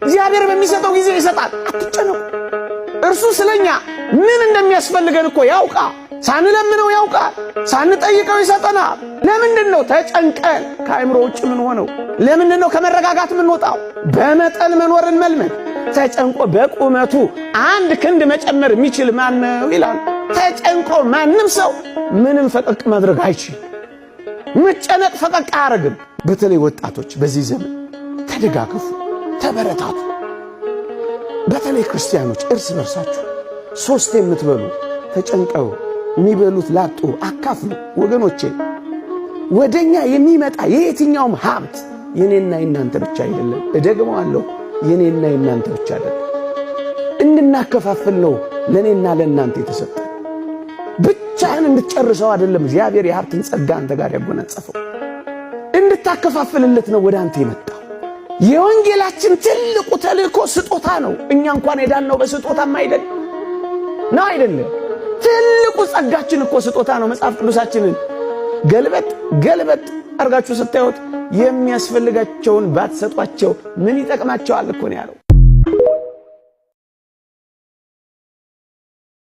እግዚአብሔር በሚሰጠው ጊዜ ይሰጣል። አትጨነቁ። እርሱ ስለኛ ምን እንደሚያስፈልገን እኮ ያውቃል። ሳንለምነው ያውቃል። ሳንጠይቀው ይሰጠናል። ለምንድን ነው ተጨንቀን ከአእምሮ ውጭ ምን ሆነው? ለምንድን ነው ከመረጋጋት የምንወጣው? በመጠን መኖርን መልመድ። ተጨንቆ በቁመቱ አንድ ክንድ መጨመር የሚችል ማን ነው ይላል። ተጨንቆ ማንም ሰው ምንም ፈቀቅ ማድረግ አይችል። መጨነቅ ፈቀቅ አያደርግም። በተለይ ወጣቶች በዚህ ዘመን ተደጋገፉ፣ ተበረታቱ። በተለይ ክርስቲያኖች እርስ በርሳችሁ ሶስት የምትበሉ ተጨንቀው የሚበሉት ላጡ አካፍሉ። ወገኖቼ፣ ወደኛ የሚመጣ የየትኛውም ሀብት የኔና የናንተ ብቻ አይደለም። እደግመዋለሁ፣ የኔና የናንተ ብቻ አይደለም። እንድናከፋፍል ነው ለእኔና ለእናንተ የተሰጠ። ብቻህን እንድትጨርሰው አይደለም እግዚአብሔር የሀብትን ጸጋ አንተ ጋር ያጎናጸፈው፣ እንድታከፋፍልለት ነው ወደ አንተ የመጣው። የወንጌላችን ትልቁ ተልእኮ ስጦታ ነው። እኛ እንኳን የዳንነው በስጦታም አይደል ነው አይደለም? ትልቁ ጸጋችን እኮ ስጦታ ነው። መጽሐፍ ቅዱሳችንን ገልበጥ ገልበጥ አድርጋችሁ ስታዩት የሚያስፈልጋቸውን ባትሰጧቸው ምን ይጠቅማቸዋል እኮ ነው ያለው።